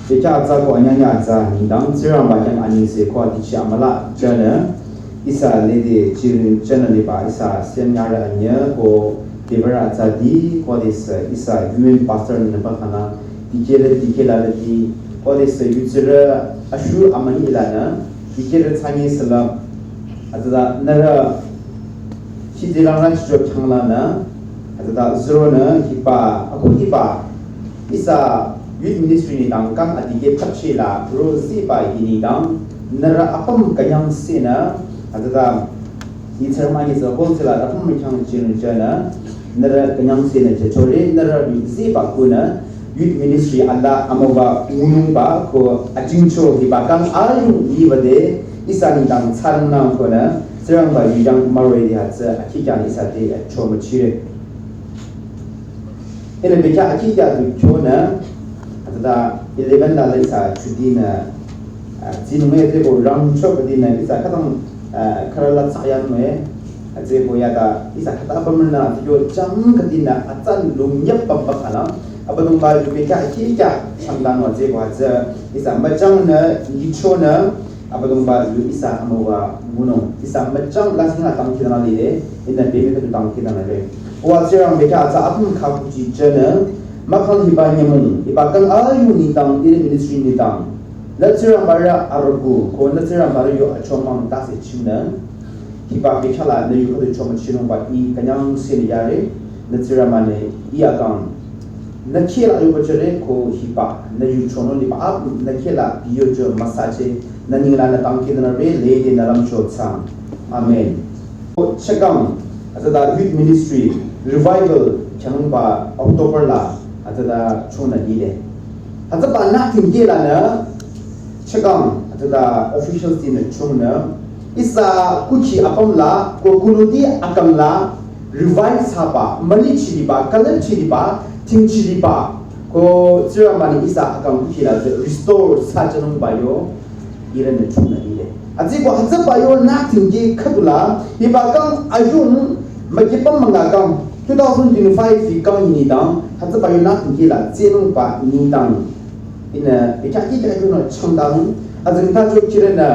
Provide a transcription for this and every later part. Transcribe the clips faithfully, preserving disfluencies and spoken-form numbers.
Bekhyah atsa ko anyanya atsa nengdang Tsingrangba khyang anengse ko adichi amüla jünü ihsa lede chirin jünü liba ihsa sinyarü anyüh ko debürü atsa di ko adesü ihsa women pastor nü ba khana dikehrü dikehla ledi ko adesü yutsirü ashu amünyi ilanü dikehrü thsanyi sala. Atüda nührü shidilang rü chijo changlanü, atüda züronü hiba, ako hiba, ihsa youth ministry nengdang kang adikeh thapchila, ro ziba hi nengdang, nührü apüm künyangsenü, atüda, itsarü mah ihsa whole sila, apüm mükhyang chirin jünü, nührü künyangsenü jüchore, nührü ziba kunü, youth ministry ala amüwa ngunungba ko ajingcho hiba kang ayung liwade ihsa nengdang tsarangnang konü Tsingrangba yu yang maroi di hütsü akikya ihsa te acho müchire. Ihnü bekhyah akikya du kyonü atüda eleven la la ihsa chudinü, ah, zinunge te ko rangcho kadinü ihsa khütang, ah, kharala tsayanunge. Atsü ko yada ihsa khüta bamrünü yo jang kadinü atsan lungyap bamba khala. Abüdongba yu bekhyah akikya changdanü atsü ko atsü ihsa müjangnü yichonü Abüdongba yu ihsa amüwa ngunung. Ihsa müjang lasing atang kidanü lile, ihnü bemi khüdu tang kidanü le. Wa Tsingrang bekhyah atsa apüm khakuchi jünü, mahkhang hiba nyümong, hiba kang ayung nengdang, ihrü ministry nengdang. Nü Tsingrangbarü arüku, ko nü Tsingrangbarü yo achomang tase chingnü. Hiba bekhyah la nü yu khüdu chomang chinungba i künyangsenü yare, nü Tsingrangba nü i akang. Nü kheh la yu bachere ko hiba, nü yu chonung liba ap, nü kheh la biyo jo masache, nü ningla nü tangki nü re, lede nü lamcho tsang. Amen. Ko chekang, atüda youth ministry, revival, khyangba October la, atüda chonü lile. Hütsüba nü tingkehlanü, chekang, atüda officials tinü chonü, ihsa kuchi apüm la, ko kunudi akang la, revive thsaba, mali chiliba, kalep chiliba, ting chiliba, ko Tsingrangba nü ihsa akang kuchi la, restore thsajünungba yo, ihrünü chonü lile. Atsü ko hütsüba yo nü tingkeh khüdu la, hiba kang ayung, mükipa münga kang, two thousand twenty-five hi kang nengdang, hütsüba yo nü tingkeh la, tsenungba nengdang. Ihnü, bekhyah kikya yu nü changdanü, azengtacho kirenü,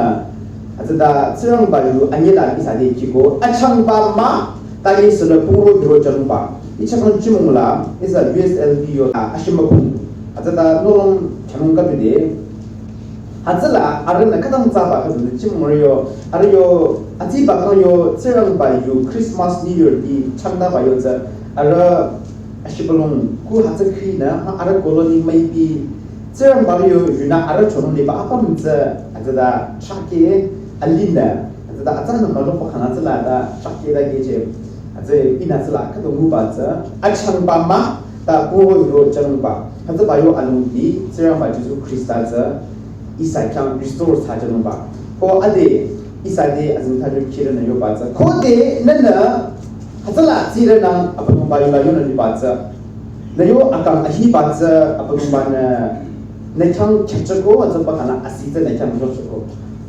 atüda Tsingrangba yu anyela ihsa te kiko, achangba mah, ta ihsa la puro duro changba. Ichakang chimung la, ihsa U S L V yo, a, ashimba kung. Atüda nolong chanung kapide. Hütsüla, arühnü khütang tsaba khüdu chimung yo, arüh yo, atsiba kang yo, Tsingrangba yu, Christmas, New Year di, changdaba yo tsü, arüh, ashibülung, ku hütsü khinü, ha, arüh colony maybe, Tsingrangba yo yunü arüh chonung liba apüm tsü, atüda chakeh alinü, atüda atsanü mülung pa khana tsüla da chakeh da geche, atsü ihnü tsüla khüdu nguba tsü, achangba mah, ta ko yu ro chanungba, hütsüba yo alungdi, Tsingrangba Jisu Khrista tsü, ihsa khyang restore thsajünungba. Ko ade, ihsa te azengtacho kirenü yoba tsü. Ko de, nünü, hütsüla tsirenü, Abüdongba yu la yonü liba tsü. Nü yo akang ahiba tsü Abüdongba nü, nü khyang khyachako, hütsüba khana asi tsü nü khyang rochako.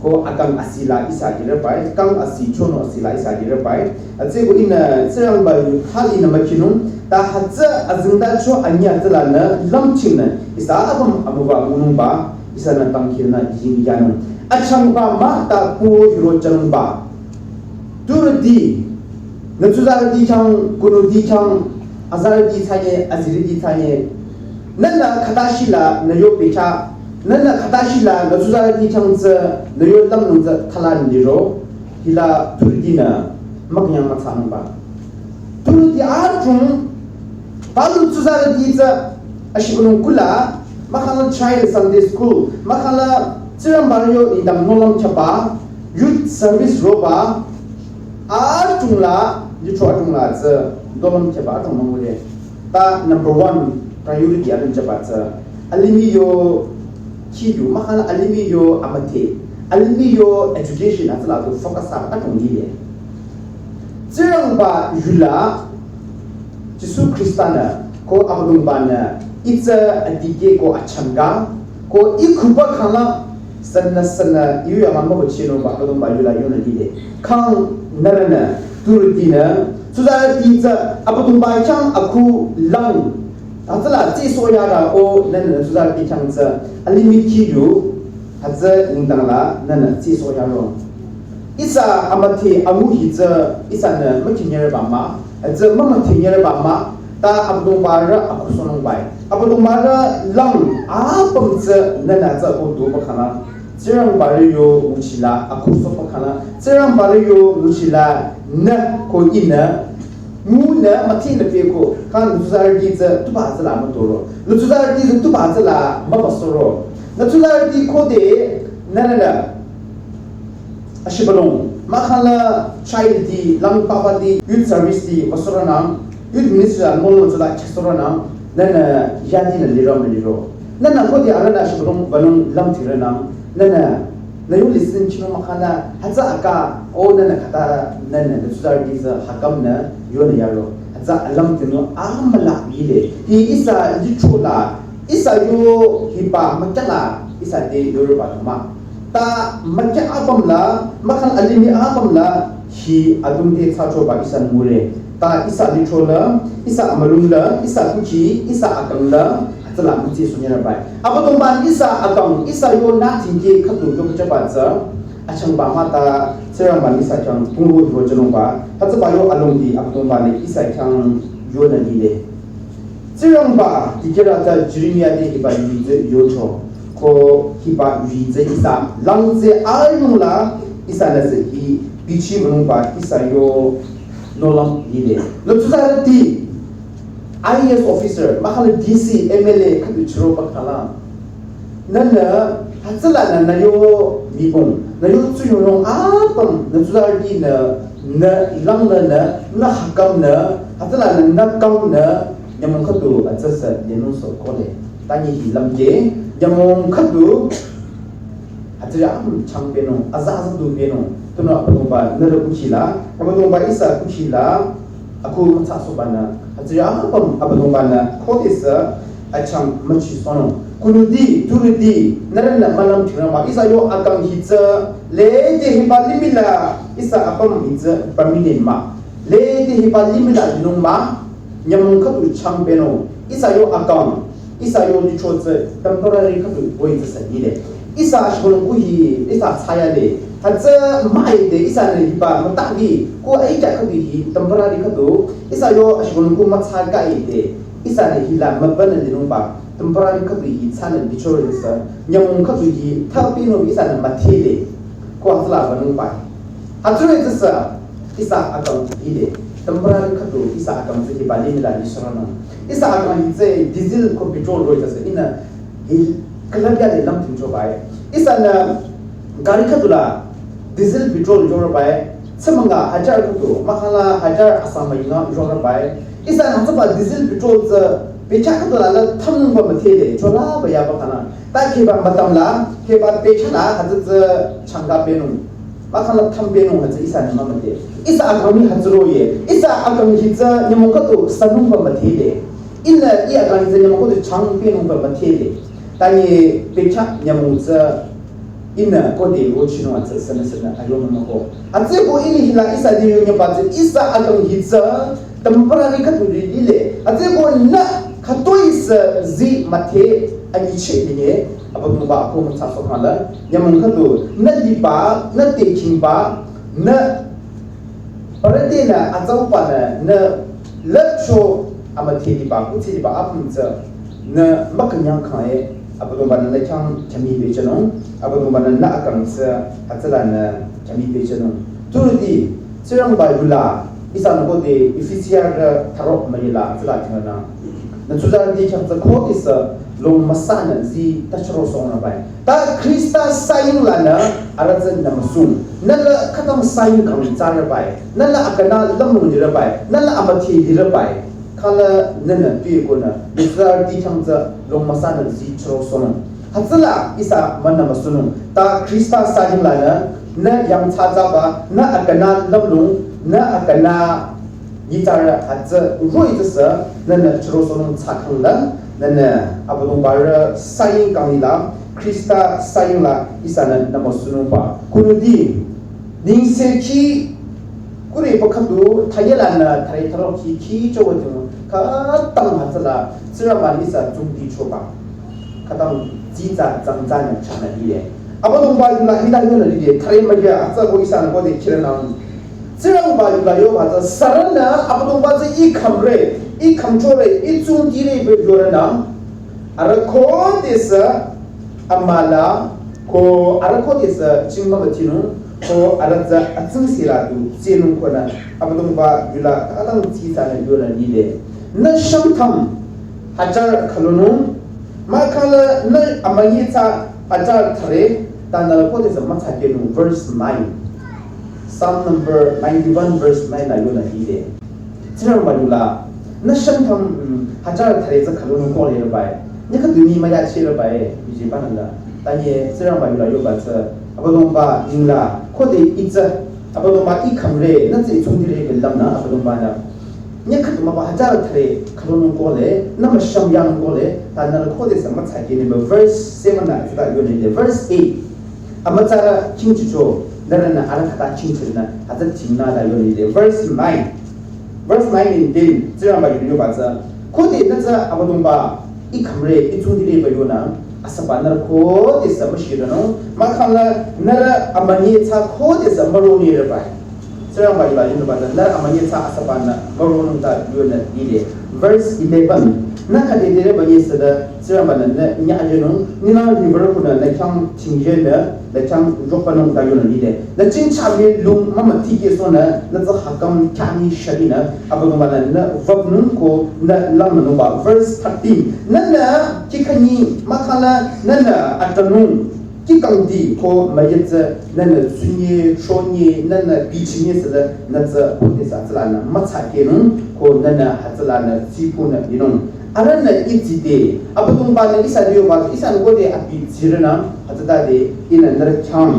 Ko akang asi la ihsa dirü bai, kang asi chonü asi la ihsa dirü bai. Atsü ko ihnü Tsingrangba yu thali nü mükinung, ta hütsü azengtacho anyü tsüla nü lamchingnü, ihsa apüm amüwa ngunungba, ihsanü tangki nü ying yanung. Achangba mah ta ko yu ro chanungba. Turüti, nü tsuzarüti khyang, kunüti khyang, azarüti thsanye, azirüti thsanye. Nünü khüta shila nü yo bekhyah, nünü khüta shila nü tsuzarüti khyang tsü, nü yo lamnung tsü thalan liro, hila turütinü, mükünyang müthsanungba. Turüti atung, palu tsuzarüti tsü, ashibülung kula, mahkhang la Child Sunday School, mahkhang la Tsingrangba yo nengdang nohlüm khyaba, youth service roba, atung la, yucho atung la tsü, nohlüm khyaba atung mangure. Ta number one priority atung chaba tsü, alimih yo khiyu, mahkhang la alimih yo amüdhe, alimih yo education atsüla tu focus thsaba atung lile. Tsingrangba yu la, Jisu Khrista nü, ko Abüdongba nü, itsü adikeh ko achangka, ko ikhuba khangla, sünü sünü, iyu yamang mübüchinungba Abüdongba yu la yonü lile. Kang nührünü, turütinü, tsuzarüti tsü, Abüdongba khyang akhu lang, Hütsüla tsü soyara o nünü tsuzarüti khyang tsü alimih kihyu hütsü nengdang la nünü tsü soyaro. Ihsa amüdhe angu hi tsü ihsanü mükhinyereba mah, hütsü mümüdhenyereba mah, ta Abüdongbarü akhusonungbai. Abüdongbarü lang apüm tsü nünü tsü ko duba khana. Tsingrangbarü yo nguchila akhusohba khana. Tsingrangbarü yo nguchila nü ko ihnü ngunü müdhenü pehko, kha nü tsuzarüti tsü tuba tsüla müdoro. Nü tsuzarüti tsü tuba tsüla mübüsoro. Nü tsuzarüti khode nünü ashibülung, mahkhang la child ti, lang papa ti, youth service ti, basoranang, youth ministry la molo tsüla khesoranang, nünü yadi nü liro müliro. Nünü khode arühnü ashibülung banung lümtiranang, nünü nü yo listen chinung mahkhang la, hütsü aka, o nünü khata, nünü nü tsuzarüti tsü hakamnü yonü yaro. Hütsü alümtinung amüla yile. Hi ihsa licho la, ihsa yo hiba mükyala, ihsa te yoroba mah. Ta mükya apüm la, mahkhang alimih apüm la, hi adrong te thsachoba ihsa ngure. Ta ihsa licho la, ihsa amülung la, ihsa kuchi, ihsa akang la, hütsüla mütsü sonyarabai. Abüdongba ihsa akang, ihsa yo nü tingke khüdu yo kuchaba tsü, achangba mah ta, Tsingrangba ihsa khyang tungro yo jünungba, hütsüba yo alongdi Abüdongba-nü ihsa khyang yonü lile. Tsingrangba dikehrü ta Jeremia te hiba yuzi yocho. Ko hiba yuzi ihsa lang tsü ayung la ihsanü tsü hi bichi wünungba ihsa yo nohlüm lile. Nü tsuzarüti I A S officer, mahkhang la D C, M L A, khüdu chüroba khala. Nünü, hütsüla nü, nü yo mibong, nü yo tsuyonung apüm, nü tsuzarüti nü, nü lang nü, nü, nü hakamnü, hütsüla nü, nü kangnü, nyümong khüdu atsüsü lenung so kohle. Tanyi hi lümke, nyümong khüdu, hütsüri apüm chang pehnung, aza aza du pehnung, tunüo Abüdongba nührü kuchila, Abüdongba ihsa kuchila, aku mütsa sobanü, hütsüri apüm Abüdongba-nü khodesü achang müchisonung. Kunudi, turudi, nührünü mülümthsinung mah, ihsa yo akang hi tsü, lede hiba limih la, ihsa apüm hi tsü permanent mah. Lede hiba limih la linung mah, nyümong khüdu chang pehnung, ihsa yo akang, ihsa yo licho tsü temporary khüdu woi tsü sü lile. Ihsa ashibülung ku hi, ihsa thsayale. Hütsü müide, ihsanü hiba mütaki, ko aikya khüdu hi temporary khüdu, ihsa yo ashibülung ku mütsa kaide, ihsanü hila mübünü linungba, temporary khüdu hi thsanü lichore tsü, nyümong khüdu hi thapinung ihsanü müdhele. Ko hütsüla wünungba. Hütsüri tsüsü, ihsa akang lile. Temporary khüdu, ihsa akang tsü hiba limih la lisoranung. Ihsa akang hi tsü diesel ko petrol roi tsüsü, ihnü hi külüpya de lümthingchobai. Ihsanü gari khüdu la diesel petrol yorobai. Tsümanga hajar khüdu, mahkhang la hajar asang müyinga yorobai. Ihsanü hütsüba diesel petrol tsü pecha khüdu la la thümnungba müdhele, cholaba yaba khana. Ta kheba mütam la, kheba pecha la, hütsü tsü changka pehnung. Mahkhang la thüm pehnung hütsü ihsanü mümüde. Ihsa akang hi hütsüro ye. Ihsa akang hi tsü nyümong khüdu sünungba müdhele. Ihnü i akang hi tsü nyümong khüdu chang pehnungba müdhele. Tanyi pecha nyümong tsü ihnü kode rochinung atsü sünü sünü ayonü müko. Atsü ko ihnü hila ihsa lirü nyüba tsü ihsa akang hi tsü temporary khüdu ri lile. Atsü ko nü khütoi sü zi müdhe anyicheh linye. Abüdongba ako mütsa sokhangla. Nyümong khüdu nü liba, nü tekingba, nü parade nü atsauba nü, nü lücho amüdhe liba, kuthsi liba apüm tsü nü mükünyang khange. Abüdongba-nü nü khyang khyami pehjünung. Abüdongba-nü nü akang tsü hütsüla nü khyami pehjünung. Turudi, Tsingrangba yula, ihsanü kode Efesiarü tharo müyila tsüla thingnü. Nü tsuzarüti khyang tsü khodesü long müsanü zi tachüro songnübai. Ta Khrista saying lanü arüh tsü nü müsung. Nü la khütang saying kang tsarübai. Nü la akünü lümlong lirübai. Nü la amüdhe lirübai. Khala nünü tuikonü, nü tsuzarüti khyang tsü long müsanü zi chüro sonung. Hütsüla ihsa münü müsunung. Ta Khrista saying lanü, nü yangthsathsaba, nü akünü lümlong, nü akünü nyitsarü hütsü roh-i tsüsü, nünü chüro sonung thsakhangla, nünü Abüdongbarü saying kang lila, Khrista saying la ihsanü nü müsunungba. Kunudi, nengsekhi, kure pa khüdu, thayela nü, thare tharo khi, khi chowa tungu. Khütang hütsüla Tsingrangba-nü ihsa tsungti choba. Khütang tsitsa tsangtsa nü chahnü lile. Abüdongba yula hita yonü lile. Thare müya atsa ko ihsanü khode khiranang. Tsingrangba yula yoba tsü sürünü Abüdongba tsü ih khümre, ih khümchore, ih tsungtire pü yorünang. Arüh khodesü amüla ko arüh khodesü chingmübütinung ko arüh tsü atsingse la du tsehnung konü Abüdongba yula khütang tsitsanü yonü lile. Nü shümtham hajar khülunung, mahkhang la nü amünyi tsü hajar thare, ta nü la khodesü mütsakehnung. Verse nine. Psalm number ninety-one verse nine la yonü lile. Tsingrangba yula, nü shümtham, mm, hajar thare tsü khülunung kohle rübai. Nü khüdu ni müyacheh rübai, yuji bananda. Tanye Tsingrangba yula yoba tsü, Abüdongba ningla, khode ih tsü, Abüdongba ih khümre, nü tsü ih tsungtire pü lümnü, Abüdongba-nü. Nü khüdu müba hajar thare khülunung kohle, nü müshüm yanung kohle, ta nü la khodesü mütsakehne pü verse seven la tsüta yonü lile. Verse eight. Amütsarü khingchicho, nührünü arüh khüta khingchinü, hütsü tingnü ta yonü lile. Verse nine. Verse nine and ten, Tsingrangba yula yoba tsü. Khode nü tsü Abüdongba ih khümre, ih tsungtire pü yonü, asüba nührü khodesü müshirünung, mahkhang la nührü amünyi tsü khodesü müronirübai. Tsingrangba yula yunüba tsü, nührü amünyi tsü asüba nü müronung ta yonü lile. Verse eleven. Nü khüde dere ba yesüde Tsingrangba-nü nü nyajünung, nü la river kunü nü khyang chingjenü, nü khyang jokpanung ta yonü lile. Nü chingchami lung mümütikeh sonü, nü tsü hakam khyani sharinü, Abüdongba-nü nü vapnung ko nü langnünungba. Verse thirteen. Nünü kihkhanyi mahkhang la nünü atanung, kihkangdi ko müyetsü, nünü tsunye, chonye, nünü bichinye süla, nü tsü khodesü hütsülanü mütsakehnung, ko nünü hütsülanü tsipunü linung. Arühnü ih tside, Abüdongba-nü ihsa te yoba, ihsanü khode abi tsirünü, hütsütade, ihnü nührü khyang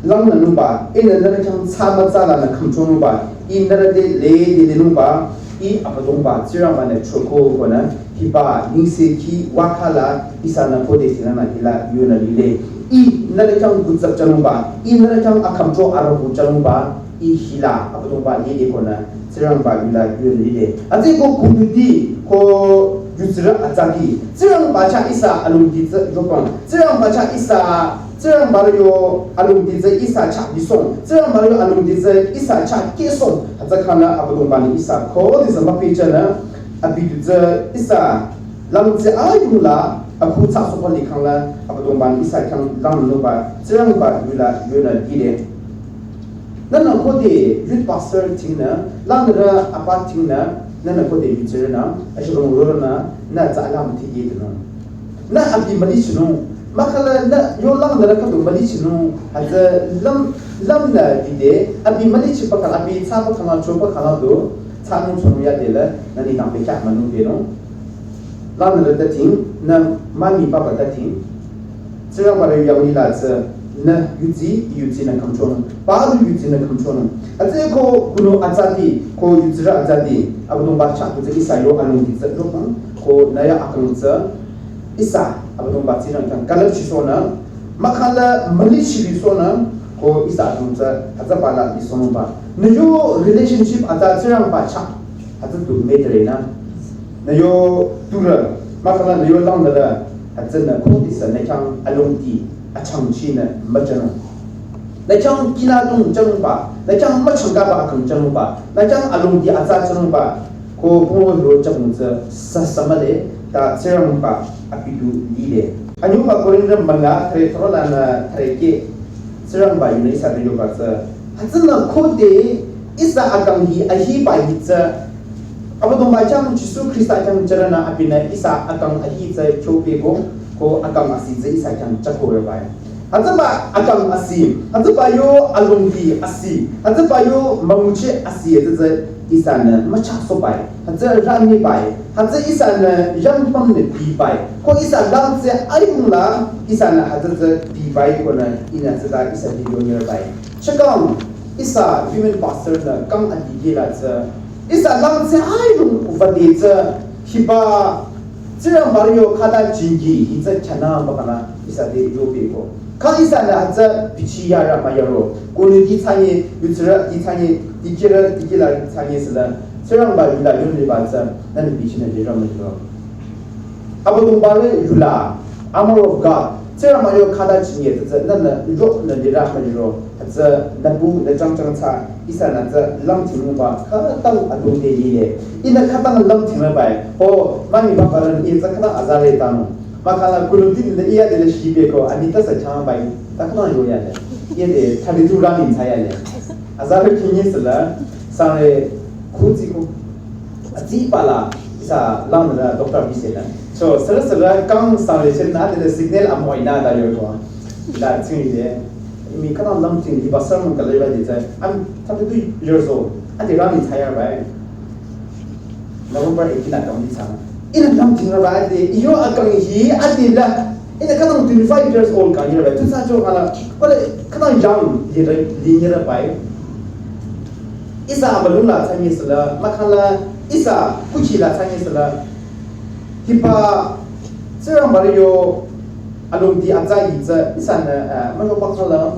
langnünungba, ihnü nührü khyang tsa mütsalanü khümchonungba, ih nührü te lede linungba, ih Abüdongba Tsingrangba-nü choko konü, hiba nengsekhi wakhala ihsanü khode tinanü hila yonü lile. Ih nührü khyang kutsap chanungba, ih nührü khyang akhümcho arüku chanungba, ih hila Abüdongba lede konü Tsingrangba yula yonü lile. Hütsüeko kunuti ko yutsirü atsati, Tsingrangba chah ihsa alongdi tsü jopang, Tsingrangba chah ihsa, Tsingrangba yo alongdi tsü ihsa chah bisong, Tsingrangba yo alongdi tsü ihsa chah kesong. Hütsü khanü Abüdongba-nü ihsa khodesü müpehjünü, abi du tsü ihsa langtse ayung la, akhu tsü sohpa likhang la, Abüdongba-nü ihsa khyang langnüba, Tsingrangba yula yonü lile. Nünü khode youth pastor tingnü, langnürü apa tingnü, nünü khode yutsirünü, ashibang rorünü, nü tsü alam tikehdünü. Nü abi mülichinung, mahkhang la nü yo langnürü khüdu mülichinung, hütsü lüm, lümnü dide, abi mülichiba khala, abi tsaba khala, choba khala du, tsanung chonung yade la, nü nengdang bekhyah münung benung. Langnürü ta ting, nü mami papa ta ting. Tsingrangba yo yangli la tsü, nü yudsi, yudsinü khümchonung. Palu yudsinü khümchonung. Hütsüeko kunu atsati, ko yutsirü atsati, Abüdongba chah du tsü ihsa yo alongdi tsü jopang, ko nü yo akang tsü, ihsa Abüdongba Tsingrang khyang külüpchisonü, mahkhang la mülichilisonü, ko ihsa akang tsü hütsüba la lisonungba. Nü yo relationship atsa Tsingrangba chah, hütsü du matter-nü. Nü yo turü, mahkhang la nü yo langnürü, hütsünü khodesü nü khyang alongdi achangchinü müchanung. Nü khyang kila dung chanungba, nü khyang müchangkaba akang chanungba, nü khyang alongdi atsa chanungba, ko pungro hiro chapung tsü sasa mühle, ta Tsingrangba abi du lile. Anyüba Korinth münga thre throlanü thre ke, Tsingrangba yunü ihsa te yoba tsü, hütsünü khode ihsa akang hi ahiba hi tsü, Abüdongba khyang Jisu Khrista khyang jürünü abinü ihsa akang ahi tsü kyo pehko, ko akang asi tsü ihsa khyang jüko rübai. Hütsüba akang asi, hütsüba yo alongdi asi, hütsüba yo müngucheh asi, hütsü tsü ihsanü müchahsohbai, hütsü ranibai, hütsü ihsanü yangpümnü bibai, ko ihsa langtse ayung la ihsanü hütsü tsü bibai konü ihnü tsüta ihsa te yonyerbai. Chakang ihsa women pastor-nü kang adikeh la tsü, ihsa langtse ayung wüde tsü, hiba Tsingrangba yo khata jingki hi tsü khyana ba khala ihsa te yopehko. Kha ihsanü hütsü bichi yara müyaro. Kunu di thsanye, yutsirü di thsanye, dikehrü dikehla thsanye süla, Tsingrangba yula yunliba tsü, nühnü bichinü lirü müliro. Abüdongba yula, armor of God. Tsingrangba yo khata chinye tsü, nühnü yonü lirü müliro. Tsü nübu nü changchang tsü, ihsanü tsü lamthingba, khütang adrong te lile. Ihnü khütang lamthingba bai. O, mami baba ran i tsü khütang azare tanu. Mahkhang la kulungti de iya de le shibe ko, ani ta sa chang bai. Ta khütang yo yale. Iya de thirty-two running thsa yale. Azare kinyi sala, sare khutsi ko. Atsi pala, ihsa lang la doctor bi se la. So, sala sala kang sare chen na de signal amoy na da yo ko. La tsing de. Mi khütang lamthing, hiba sermon ka leba de tsü. I'm thirty-two years old. Ade running thsa ya bai. November eighteen akang ni tsana. Ihnü lamthingraba ade, iyo akang hi ade la. Ihnü khütang twenty-five years old kang yiraba. Tu sa jo khala, kole khütang young lirü, lirü bai. Ihsa abülung la tsanye sala, mahkhang la, ihsa kuchi la tsanye sala. Hiba, Tsingrangba yo, alongdi atsa yi tsü, ihsanü, eh, majo bakhala.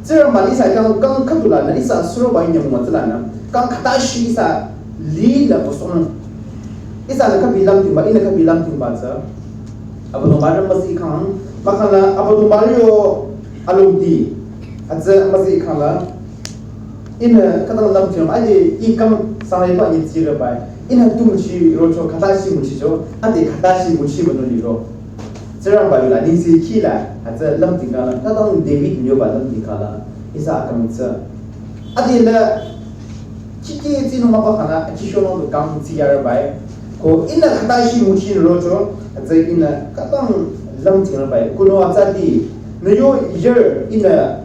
Tsingrangba ihsa kang, kang khüdu lanü, ihsa suroba inyü mümütsü lanü, kang khütashi ihsa lila kosonü. Ihsanü khübi lamthingba, ihnü khübi lamthingba tsü. Abüdongba rü müsi kang, mahkhang la, Abüdongba yo alongdi, atsü müsi kang la, ihnü khütang lamthingba, ade i kang sangre ba i tsire bai. Ihnü tu müchi rocho, khütashi müchi jo, ade khütashi müchi bano liro. Tsingrangba yula ningsi kila, atsü lamthingka la, khütang David yoba lamthingka la, ihsa akang tsü. Ade la, kiki tsinu maba khana, akisho no kang tsi yare bai. Ko ihnü khütashi müchi rocho, atsü ihnü khütang lamthingre bai. Kuno atsa di, nü yo year ihnü,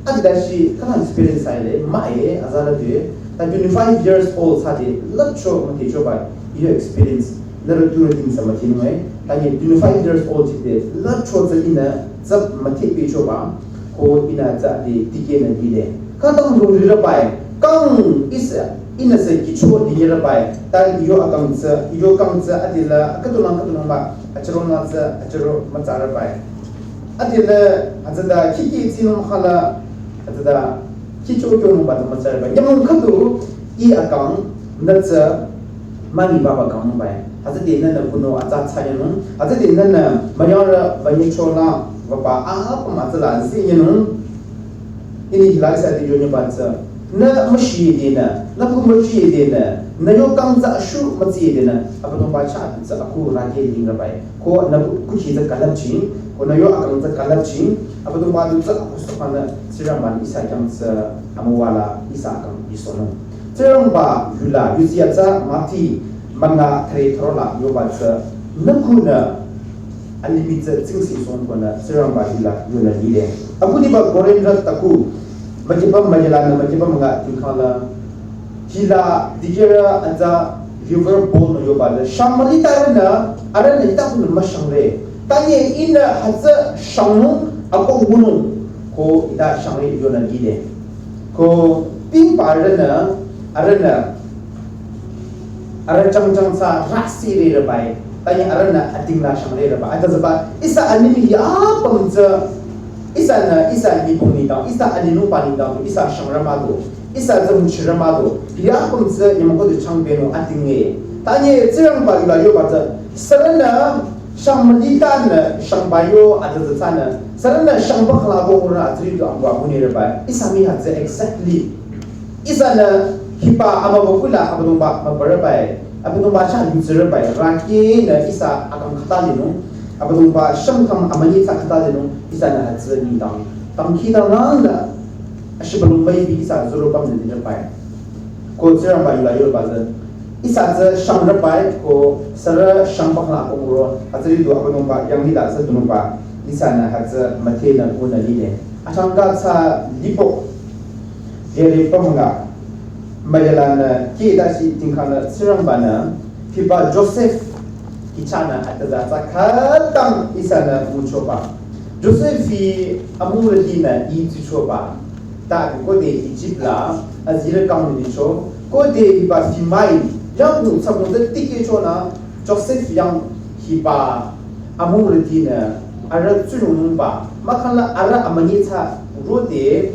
ade dashi khütang experience aile, ma e, azara de, ta twenty-five years old sa de, lacho müthi cho bai, iyo experience. Nührü tu rüting sa müthinung e, tanye twenty-five years old chite, la cho tsü ihnü tsap müthi pe choba, ko ihnü tsü ade dikehnü lile. Khütang rung rirü bai, kang ihsa, ihnü se kicho lirü bai, ta iyo akang tsü, iyo kang tsü ade la, khüdu lang khüdu lang ba, acharo la tsü, acharo mütsarü bai. Ade la, atsü da, kiki tsinung khala, atsü da, kicho kyo nung ba tsü mütsarü bai. Nyamong khüdu, i akang, nü tsü, mami baba kang bai. Hütsüde nühnü kuno atsa tsa nyenung. Hütsüde nühnü müyangrü banyi chola vapa apüm atsüla zi nyenung. Ini hila ihsa de yonye ba tsü. Nü müshi de nü, nü ku müshi de nü, nü yo kang tsü ashu mütsi de nü. Abüdongba chah tsü aku rage lingrü bai. Ko nü ku, kuchi tsü kalap ching, ko nü yo akang tsü kalap ching. Abüdongba du tsü aku sopanü Tsingrangba ihsa khyang tsü amüwa la ihsa akang isonung. Tsingrangba yula yusi atsa Mati manga thre throla yoba tsü nü kunü alimih tsü tsingsi song kunü Tsingrangba yula yunü lile. Akhudiba Korinth taku, mükiba müyala nü mükiba manga tingkhala, hila dikehra atsa river ball nü yoba tsü shang mülita rünü, arühnü hita kunü müshangre. Tanye ihnü hütsü shangnung ako ngunung ko hita shangre yunü lile. Ko pingba arühnü, arühnü, arüh changchang sa rasi re re bai, tanye arühnü ating la shang re re bai. Ata zaba, ihsa alimih hi apüm tsü, ihsanü, ihsa nipong nidang, ihsa alinungba nidang, ihsa shangrü mah do, ihsa tsü müchirü mah do, hi apüm tsü nyümong khode changbenung ating e. Tanye Tsingrangba yula yoba tsü, sürünü, shang mülita nü, shangba yo, ata zü tsünü, sürünü shangba khala ko hura atsiri do angwa münire bai. Ihsa mii hütsü exactly. Ihsanü hiba amübükuh la Abüdongba mübürü bai, Abüdongba chah yutsirü bai, raki nü ihsa akang khata linung, Abüdongba shangtam amünyi tsü khata linung, ihsanü hütsü nidang. Tangki tang nang nü, ashibülung bai bi ihsa zuro bam nü nire bai. Ko Tsingrangba yula yoba tsü. Ihsa tsü shangrü bai ko sürü shangba khala ko muro, atsiri do Abüdongba yanglih la tsü dunungba, ihsanü hütsü müthenü kunü lile. Achangka tsü lipo, yere pamanga, müyala nü kida shi tingkhanü Tsingrangba nü, hiba Joseph, kichana ataza tsü khütang ihsanü müchoba. Joseph hi amurüti nü i tsichoba. Ta khode Egypt la azirü kang ni cho. Khode hiba Simai yang nu tsü münde tikehcho nü Joseph yang hiba amurüti nü arüh tsurunungba. Mahkhang la arüh amünyi tsü rode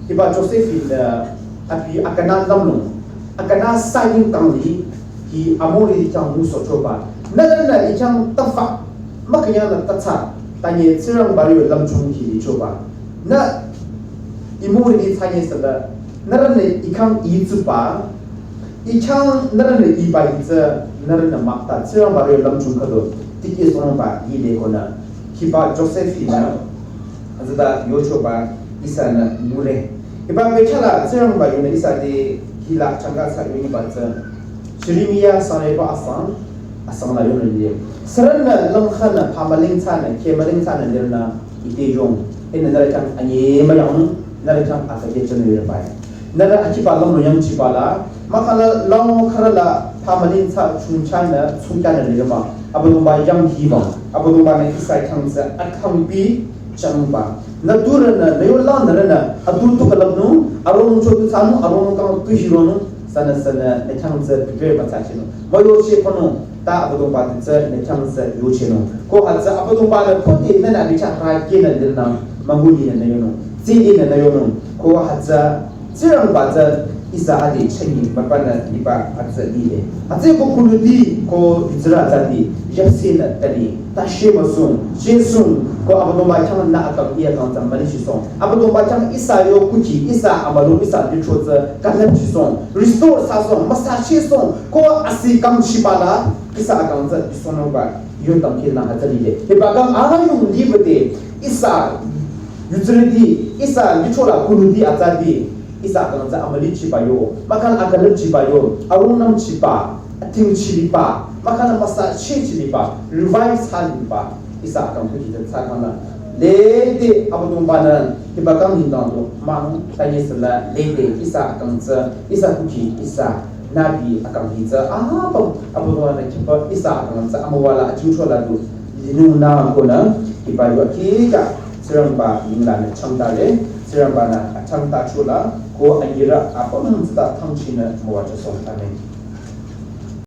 hiba Joseph nü abi akana lamnung. Akana saying kangli hi Amori khyang ngusohchoba. Nührünü I khyang tafa, mükünyang nü tatsa, tanye Tsingrangba yo lümchung hi lichoba. Nü Amori tsanye sala, nührünü I khyang itsuba, I khyang nührünü iba itsü, nührünü mah ta Tsingrangba yo lümchung khüdu, tikehsohnungba ile konü. Hiba Joseph hinü, azüda yochoba ihsanü ngure. Hiba pehchala Tsingrangba yunü ihsa te hila changa sa yunü ba tsü. Jeremiah sangreba asang, asang la yunü liye. Sürünü langkhanü phamüling thsanü, khemüling thsanü lirnü ite yong. Ihnü nührü khyang anye müyang, nührü khyang akade chenü yürübai. Nührü akiba langnü yangchiba la, mahkhang la langkharü la phamüling thsa chungchanü, chungchanü lirü mah. Abüdongba yang hiba, Abüdongbanü ihsa khyang tsü akhangpi changba. Nü turünü, nü yola nührünü, atu tu külüpnung, arong cho tu thsanung, arong kang tu hironung, sünü sünü, nü khyang tsü prepare müthsachinung. Müyoche konung, ta Abüdongba te tsü, nü khyang tsü yochenung. Ko hütsü Abüdongbanü khode nühnü abi chah rakenü lirnü, müngulinü nü yonung, tselinü nü yonung. Ko hütsü Tsingrangba tsü ihsa adi chengi müpanü liba hütsü lile. Hütsü ko kunuti ko Israel tsati yapsinü tali, ta shemüsung, shesung, ko Abüdongba khyang nü akang iya kang tsü mülichisong. Abüdongba khyang ihsa yo kuki, ihsa amülung, ihsa lithro tsü külüpchisong. Restore thsasong, müsachesong, ko asi kangchiba la, ihsa akang tsü bisohnungba, yo tangkil nü hütsü lile. Hiba kang ayung libete, ihsa yutsürüti, ihsa lithro la kunuti atsati, ihsa akang tsü amülichiba yo, mahkhang akülüpchiba yo, arungnümchiba, atingchiliba, mahkhang müsachechiliba, revive thsaliba, ihsa akang kuki tsü thsakhang la. Lede Abüdongbanü, hiba kang nengdang du, mang, tanye sala, lede, ihsa akang tsü, ihsa kuki, ihsa, nübi akang hi tsü, apüm, Abüdongbanü kipa, ihsa akang tsü, amüwa la, achingcho la du, linung nü konü, hiba yo kika, Tsingrangba ninglanü changtale, Tsingrangbanü achangtachola, ko anyirü apüm tsüta thangchinü müwajüsong. Amen.